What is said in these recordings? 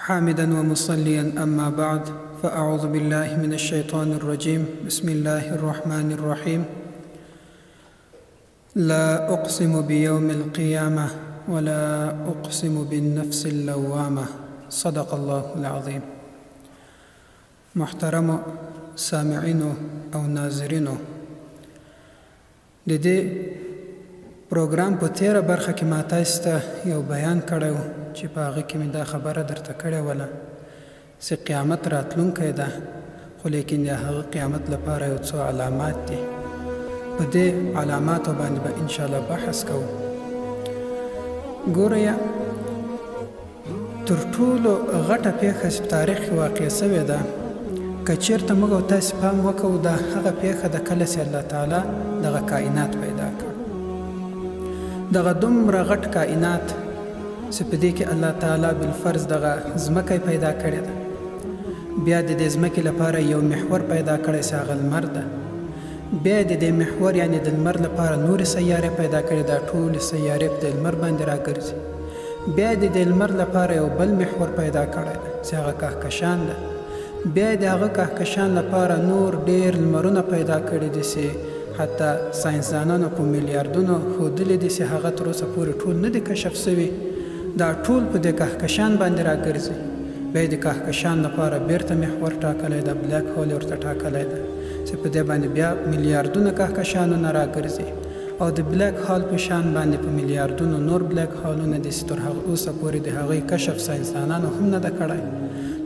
حامدا ومصليا أما بعد فأعوذ بالله من الشيطان الرجيم بسم الله الرحمن الرحيم لا أقسم بيوم القيامة ولا أقسم بالنفس اللوامة صدق الله العظيم محترم سامعینو او ناظرینو د دې پروګرام په تېره برخه کې ما تاسې ته یو بیان کړی و چې په هغه کې مې دا خبره درته کړې وله چې قیامت راتلونکی ده، خو لیکن د هغه قیامت لپاره یو څو علامات دي. په دې علاماتو باندې به انشاءالله بحث کوو. ګورئ، تر ټولو غټه پېښه چې په تاریخ کې واقع شوې ده، که چېرته موږ او تاسې پام وکړو، دا هغه پېښه ده کله چې الله تعالی دغه کائنات پیدا کړ. دغه دومره غټ کائنات چې په دې کې الله تعالی بالفرض دغه ځمکه پیدا کړې ده، بیا د دې ځمکې لپاره یو محور پیدا کړی چې هغه لمر ده، بیا د دې محور یعنې د لمر لپاره نورې سیارې پیدا کړې، دا ټولې سیارې په دې لمر باندې راګرځي. بیا یې د دې لمر لپاره یو بل محور پیدا کړی دی چې هغه کهکشان ده. بیا یې د هغه کهکشان لپاره نور ډېر لمرونه پیدا کړي دي چې حتی ساینسدانانو په میلیاردونو ښودلي دي چې هغه تر اوسه پورې ټول نه دي کشف شوي. دا ټول په دې کهکشان باندې راګرځي. بیا یې د کهکشان لپاره بېرته محور ټاکلی ده، بلک هول یې ورته ټاکلی ده چې په دې باندې بیا میلیاردونه کهکشانونه راګرځي. او د بلک هال په شان باندې په میلیاردونو نور بلک هالونه دي چې تر هغه اوسه پورې د هغوی کشف ساینسدانانو هم نه ده کړی.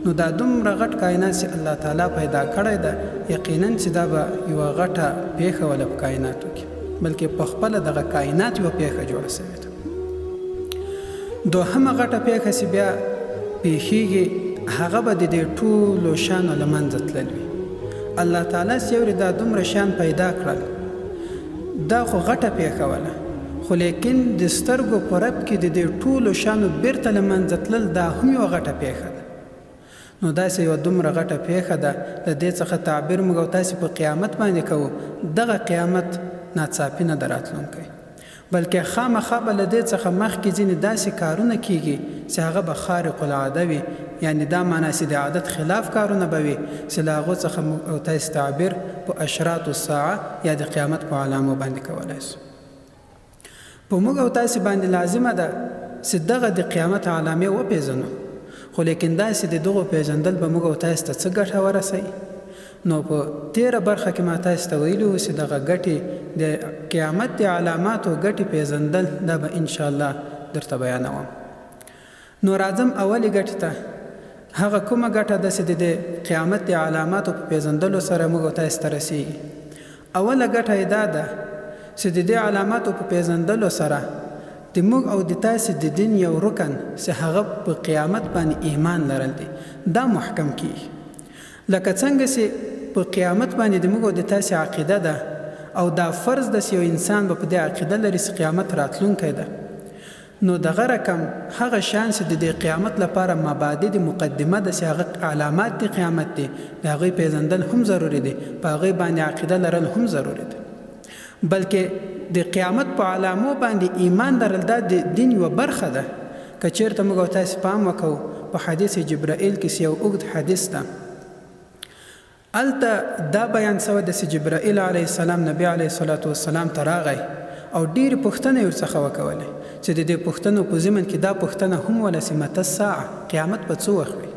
نو دا دومره غټ کاینات چې الله تعالی پیدا کړی ده، یقینا چې دا به یوه غټه پیښه وله په کایناتو کې، بلکې په خپله دغه کاینات یوه پیښه جوړه شوې ده. دوهمه غټه پیښه چې بیا پیښیږي هغه به د دې ټولو شیانو له منځه تلل وي. الله تعالی چې یو دا دومره شیان پیدا کړل، دا خو غټه پېښه وله، خو لېکن د سترګو په رپ کې د دې ټولو شیانو بېرته له منځه تلل دا هم یوه غټه پېښه ده. نو داسې یوه دومره غټه پېښه ده، له دې څخه تعبیر موږ او تاسې په قیامت باندې کوو، دغه قیامت ناڅاپي نه ده راتلونکی. بلکې خامخا به له دې څخه مخکې ځینې داسې کارونه کیږي چې هغه به خارق العاده وي، یعنې دا معنی چې د عادت خلاف کارونه به وي چې له هغو څخه موږ او تاسې تعبیر په اشراط الساعه یا د قیامت په علامو باندې کولای شو. په موږ او تاسې باندې لازمه ده چې دغه د قیامت علامې وپېژنو، خو لیکن داسې د دغو پېژندل به موږ او تاسې ته څه ګټه ورسوي؟ نو په تېره برخه کې ما تاسې ته ویلي وو چې دغه ګټې د قیامت د علاماتو ګټې پېژندل دا به ان شاء الله درته بیانوم. نو راځم اولې ګټې ته، هغه کومه ګټه ده چې د دې قیامت د علاماتو په پېژندلو سره موږ او تاسې ته رسېږي؟ اوله ګټه یې دا ده چې د دې علاماتو په پېژندلو سره د موږ او د تاسې د دین یو رکن چې هغه په قیامت باندې ایمان لرل دي دا محکم کېږي. لکه څنګه چې په قیامت باندې د موږ او د تاسې عقیده ده او دا فرض ده چې یو انسان به په دې عقیده لري چې قیامت راتلونکی ده، نو دغه رقم هغه شیان چې د دې قیامت لپاره مبادی دي، مقدمه ده چې هغه علامات دي قیامت دي، د هغوی پېژندل هم ضروري دي، په هغوی باندې عقیده لرل هم ضروري ده. بلکې د قیامت په علامو باندې ایمان لرل دا د دین یوه برخه ده. که چېرته موږ او تاسې پام وکړو په حدیث جبرائیل کې چې یو اوږد حدیث ده، هلته دا بیان شوی ده چې جبرائیل علیه السلام نبي علیه الصلوة والسلام ته راغی او ډېرې پوښتنې یې ورڅخه وکولې چې د دې پوښتنو په ضمن کې دا پوښتنه هم وله چې متی الساعة، قیامت به څه وخت وي؟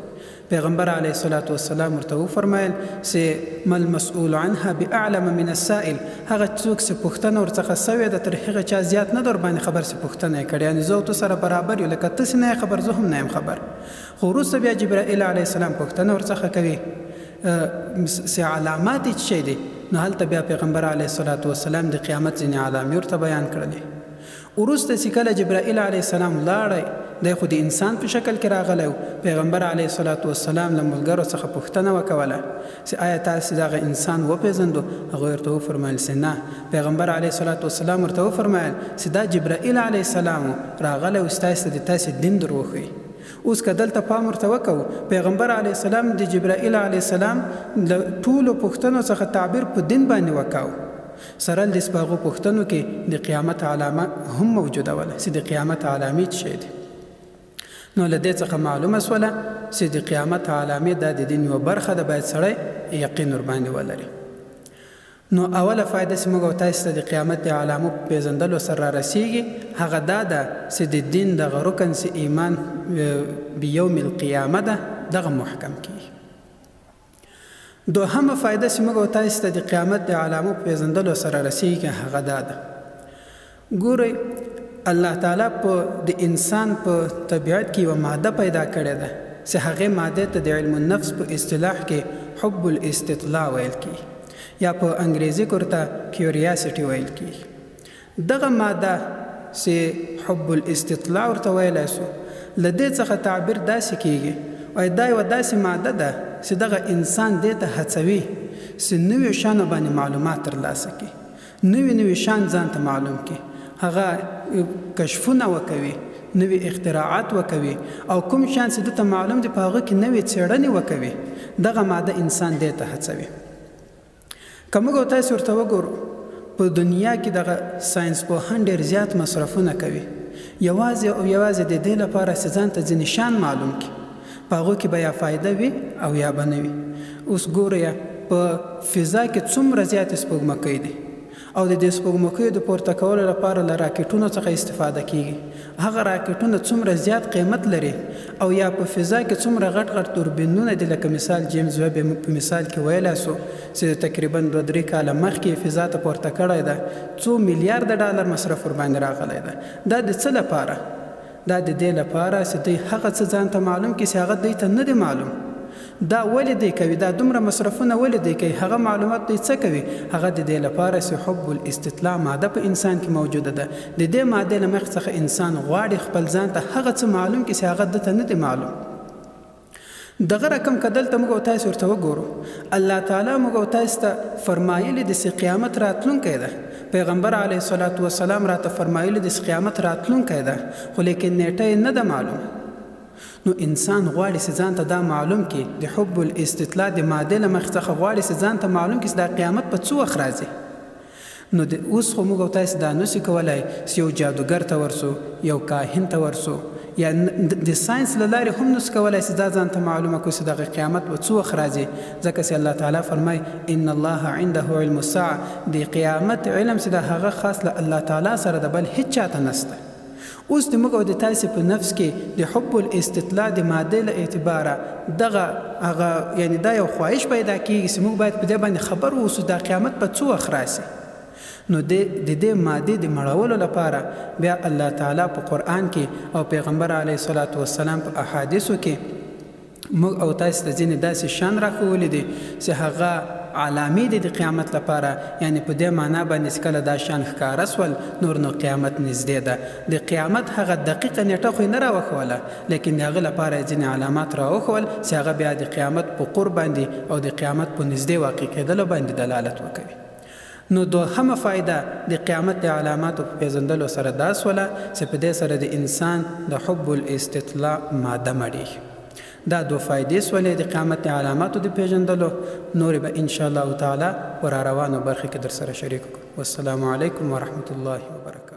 پیغمبر علیه الصلوة والسلام ورته وفرمایل چې ما المسؤول عنها باعلم من السائل، هغه څوک چې پوښتنه ورڅخه سوې ده تر هغه چا زیات نه ده ورباندې خبر چې پوښتنه یې کړې، یعنې زه او ته سره برابر یو، لکه ته چې نه یې خبر زه هم نه یم خبر. خو وروسته بیا جبرائیل علیه السلام پوښتنه ورڅخه کوي چې علامات یې څه شی دي، نو هلته بیا پیغمبر علیه الصلوة والسلام د قیامت ځینې علامې ورته بیان کړلې. وروسته چې کله جبرائیل علیه السلام لاړی، دی خو د انسان په شکل کې راغلی و، پیغمبر علیه الصلوة والسلام له ملګرو څخه پوښتنه وکوله چې آیا تاسې دغه انسان وپېژندو؟ هغوی ورته وفرمایل چې نه. پیغمبر علیه الصلوة والسلام ورته وفرمایل چې دا جبرائیل علیه السلام و، راغلی و چې تاسې ته د تاسې دین در وښیي. اوس که دلته پام ورته وکړو، پیغمبر علیه السلام د جبرائیل علیه السلام له ټولو پوښتنو څخه تعبیر په دین باندې وکاو. سره له دې چې په هغو پوښتنو کې د قیامت علامه هم موجوده وله چې د قیامت علامې څه شی دي. نو له دې څخه معلومه سوله چې د قیامت علامې دا د دین یوه برخه ده، باید سړی یقین ورباندې ولري. نو اوله فایده چې موږ او تاسو ته د قیامت د علامو په پېژندلو سره را رسیږي هغه دا ده چې د دین دغه رکن چې ایمان بیوم القیامه ده دغه محکم کیږي. دوهمه فایده چې موږ او تاسو ته د قیامت د علامو په پېژندلو سره رسیږي هغه دا ده، ګورئ الله تعالی په د انسان په طبیعت کې یوه ماده پیدا کړې ده چې هغې مادې ته د علم النفس په اصطلاح کې حب الاستطلاع ویل کیږي یا په انګریزي کې ورته کیوریاسټي ویل کیږي. دغه ماده چې حب الاستطلاع ورته ویلی سو، له دې څخه تعبیر داسې کیږي، وایي دا یوه داسې ماده ده چې دغه انسان دې ته هڅوي چې نویو شیانو باندې معلومات ترلاسه کړي، نوي نوي شیان ځان ته معلوم کړي، هغه کشفونه وکوي، نوي اختراعات وکوي او کوم شیان چې ده ته معلوم دي په هغه کې نوې څېړنې وکوي. دغه ماده انسان دې ته هڅوي. که موږ او تاسې ورته وګورو په دنیا کې دغه ساینس پوهان ډېر زیات مصرفونه کوي، یوازې او یوازې د دې لپاره چې ځان ته ځینې شیان معلوم کړي، په هغو کې به یا فایده وي او یا به نه وي. اوس ګورئ په فضا کې څومره زیاتې سپوږمکۍ دي او د دې سپوږمکیو د پورته کولو لپاره له راکټونو څخه استفاده کیږي. هغه راکټونه څومره زیات قیمت لري او یا په فضا کې څومره غټ غټ دوربینونه دي، لکه مثال جیمز ویب یې موږ په مثال کې ویلی سو چې تقریبا 2-3 کاله مخکې یې فضا ته پورته کړی ده، څو میلیارده ډالر مصرف ورباندې راغلی ده. دا د څه لپاره؟ دا د دې لپاره چې دوی هغه څه ځان ته معلوم کړي چې هغه دوی ته نه دي معلوم. دا ولې دی کوي؟ دا دومره مصرفونه ولې دی کوي؟ هغه معلومات دوی څه کوي؟ هغه د دې لپاره چې حب الاستطلاع ماده په انسان کې موجوده ده. د دې مادې له مخې څخه انسان غواړي خپل ځان ته هغه څه معلوم کړي چې هغه ده ته نه دي معلوم. دغه رقم که دلته موږ او تاسې ورته وګورو، الله تعالی موږ او تاسې ته فرمایلي دي چې قیامت راتلونکی ده. پیغمبر علیه الصلاة والسلام راته فرمایلي دي چې قیامت راتلونکی ده، خو لیکن نیټه یې نه ده معلومه. نو انسان غواړي چې ځان ته دا معلوم کړي، د حب الاستطلاع د مادې له مخې څخه غواړي چې ځان ته معلوم کړي چې دا قیامت په څه وخت راځي. نو د اوس خو موږ او تاسې دا نشو کولی چې یو جادوګر ته ورسو، یو کاهن ته ورسو، یا د ساینس له لارې هم نشو کولی چې دا ځان ته معلومه کړو چې دغه قیامت به څه وخت راځي. ځکه چې الله تعالی فرمایي ان الله عنده علم الساعة، د قیامت علم چې د هغه خاص له الله تعالی سره د بل هیڅ چاته نشته. اوس د موږ او د تاسې په نفس کې د حب الاستطلاع د مادې له اعتباره دغه هغه یعنی دا یو خواهش پیدا کیږي چې موږ باید په دې باندې خبر اوسو دا قیامت په څه وخت راسي. نو د دې مادې د مړولو لپاره بیا الله تعالی په قرآن کې او پیغمبر علیه الصلاة والسلام په احادیثو کې موږ او تاسې ته ځینې داسې شیان راښوولي دي چې هغه علامې دي د قیامت لپاره، یعنی په دې معنا باندې چې کله دا شیان ښکاره سول نور نو قیامت نږدې ده. د قیامت هغه دقیقه نیټه خو یې نه راوښوله، لیکن د هغه لپاره یې ځینې علامات راوښول چې هغه بیا د قیامت په قرب باندې او د قیامت په نږدې واقع کېدلو باندې دلالت وکوي. نو دوهمه فایده د قیامت د علاماتو په پېژندلو سره دا سوله چې په دې سره د انسان د حب الاستطلاع ماده مړېږي. دا دوه فایدې سولې د قیامت د علاماتو د پېژندلو. نورې به ان شاء الله تعالی په را روانو برخې کې در سره شریک کړو. والسلام علیکم ورحمة الله وبرکاته.